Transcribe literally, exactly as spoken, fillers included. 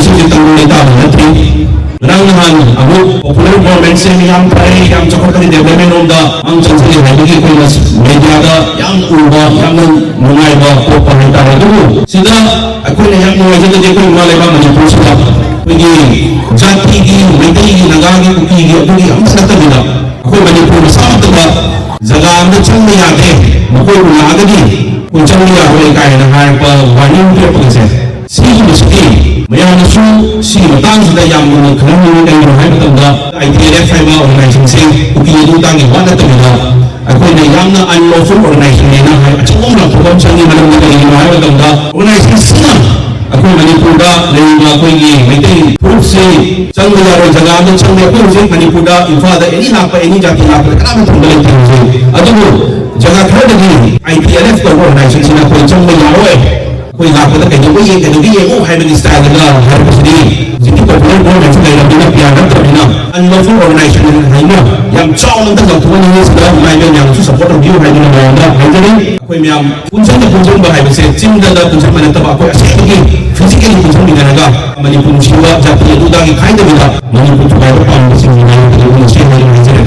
ꯁꯤꯁꯦ ꯇꯪꯗꯨ ꯂꯩꯇꯥꯕ ꯅꯠꯇ꯭ꯔꯤ꯫ ꯉꯔꯥꯡ ꯅꯍꯥꯟ ꯑꯃꯨꯛ popular government ꯁꯦ ꯌꯥꯝ ꯐꯔꯦ, ꯌꯥꯝ ꯆꯥꯎꯈꯠꯀꯅꯤ, development ꯔꯣꯝꯗ ꯃꯥꯡ ꯆꯪꯁꯤꯜꯂꯤ ꯍꯥꯏꯕꯒꯤ ꯑꯩꯈꯣꯏꯅ media ꯗ ꯌꯥꯝ ꯎꯕ, ꯌꯥꯝꯅ ꯅꯨꯡꯉꯥꯏꯕ ꯄꯣꯛꯄ ꯍꯥꯏꯇꯥꯔꯦ꯫ ꯑꯗꯨꯕꯨ ꯁꯤꯗ ꯑꯩꯈꯣꯏꯅ ꯌꯥꯝ ꯅꯨꯡꯉꯥꯏꯖꯗꯕꯗꯤ ꯑꯩꯈꯣꯏ ꯏꯃꯥ ꯂꯩꯕꯥꯛ ꯃꯅꯤꯄꯨꯔꯁꯤꯗ ꯑꯩꯈꯣꯏꯒꯤ ꯖꯥꯇꯤꯒꯤ, ꯃꯩꯇꯩꯒꯤ, ꯅꯥꯒꯥꯒꯤ, ꯀꯨꯀꯤꯒꯤ ꯑꯗꯨꯒꯤ ꯑꯝꯇ ꯅꯠꯇꯕꯤꯗ ꯑꯩꯈꯣꯏ ꯃꯅꯤꯄꯨꯔ ꯃꯁꯥꯃꯛꯇꯗ ꯖꯒꯥ ꯑꯃꯗ ꯆꯪꯕ ꯌꯥꯗꯦ, ꯃꯈꯣꯏꯕꯨ ꯂꯥꯛꯑꯒꯗꯤ ꯑꯩꯈꯣꯏ ꯆꯪꯕ ꯌꯥꯔꯣꯏ ꯀꯥꯏꯅ ꯍꯥꯏꯔꯛꯄ warning ꯄꯤꯔꯛꯄꯒꯁꯦ, ꯁꯤꯒꯨꯝꯕꯁꯤꯗꯤ ꯃꯌꯥꯝꯅꯁꯨ ꯁꯤꯒꯤ ꯃꯇꯥꯡꯁꯤꯗ ꯌꯥꯝ ꯃꯨꯟꯅ ꯈꯪꯍꯟꯅꯤꯡꯉꯤ꯫ ꯀꯩꯒꯤꯅꯣ ꯍꯥꯏꯕ ꯃꯇꯝꯗ I T L F ꯍꯥꯏꯕ organization ꯁꯦ ꯀꯨꯀꯤ ꯑꯗꯨ ꯇꯥꯡꯒꯤ ꯋꯥ ꯅꯠꯇꯕꯤꯗ ꯑꯩꯈꯣꯏꯅ ꯌꯥꯝꯅ unlawful organization ꯅꯦꯅ ꯍꯥꯏ ꯑꯆꯧꯕ ꯑꯃ ꯂꯥꯎꯊꯣꯛꯄ ꯑꯃ ꯆꯪꯉꯤ꯫ ꯃꯔꯝꯗꯤ ꯀꯩꯒꯤꯅꯣ ꯍꯥꯏꯕ ꯃꯇꯝꯗ organization ꯁꯤꯅ ꯑꯩꯈꯣꯏ ꯃꯅꯤꯄꯨꯔꯗ ꯂꯩꯔꯤꯕ ꯑꯩꯈꯣꯏꯒꯤ ꯃꯩꯇꯩ ꯐꯨꯔꯨꯞꯁꯤ ꯆꯪꯕ ꯌꯥꯔꯣꯏ ꯖꯒꯥ ꯑꯃꯗ ꯆꯪꯗꯦ꯫ ꯑꯩꯈꯣꯏ ꯍꯧꯖꯤꯛ ꯃꯅꯤꯄꯨꯔꯗ ꯏꯝꯐꯥꯜꯗ any ꯂꯥꯛꯄ, any ꯖꯥꯇꯤ ꯂꯥꯛꯄꯗ ꯀꯅꯥꯝꯇ ꯊꯤꯡꯕ ꯂꯩꯇꯦ ꯍꯧꯖꯤꯛ꯫ ꯑꯗꯨꯕꯨ ꯖꯒꯥ ꯈꯔꯗꯗꯤ I T L F ꯀꯧꯕ organization ꯁꯤꯅ ꯑꯩꯈꯣꯏ ꯆꯪꯕ ꯌꯥꯔꯣꯏ, ꯑꯩꯈꯣꯏ ꯂꯥꯛꯄꯗ ꯀꯩꯗꯧꯕ ꯌꯦꯡ-, ꯀꯩꯗꯧꯕ ꯌꯦꯡꯉꯨ ꯍꯥꯏꯕꯒꯤ style ꯗ ꯍꯥꯏꯔꯛꯄꯁꯤꯗꯤ ꯍꯧꯖꯤꯛꯀꯤ popular government ꯁꯤ ꯂꯩꯔꯕꯅꯤꯅ, P R ꯅꯠꯇ꯭ꯔꯕꯅꯤꯅ unlawful organization ꯍꯥꯏꯅ ꯌꯥꯝ ꯆꯥꯎꯅ ꯑꯝꯇ ꯂꯥꯎꯊꯣꯛꯍꯟꯅꯤꯡꯉꯤ꯫ ꯁꯤꯗ ꯏꯃꯥ ꯏꯕꯦꯟ ꯃꯌꯥꯝꯅꯁꯨ support ꯇꯧꯕꯤꯌꯨ ꯍꯥꯏꯗꯨꯅ ꯃꯌꯥꯝꯗ ꯍꯥꯏꯖꯔꯤ꯫ ꯑꯩꯈꯣꯏ ꯃꯌꯥꯝ ꯄꯨꯟꯁꯤꯟꯕ ꯄꯨꯟꯁꯤꯟꯕ ꯍꯥꯏꯕꯁꯦ ꯆꯤꯟꯗ ꯄꯨꯟꯁꯤꯟꯕ ꯅꯠꯇꯕ ꯑꯩꯈꯣꯏ ꯑꯁꯦꯡꯕꯒꯤ physically ꯄꯨꯟꯁꯤꯟꯃꯤꯟꯅꯔꯒ ꯃꯅꯤꯄꯨꯔ ꯅꯨꯡꯁꯤꯕ ꯖꯥꯇꯤ ꯑꯗꯨꯗꯒꯤ ꯈꯥꯏꯗꯕꯤꯗ ꯃꯅꯤꯄꯨꯔ ꯊꯨꯒꯥꯏꯕ ꯄꯥꯝꯕꯁꯤꯡꯒꯤ ꯃꯌꯥꯝ ꯄꯨꯟꯁꯤꯟꯕ ꯍꯥꯏꯖꯔꯤ꯫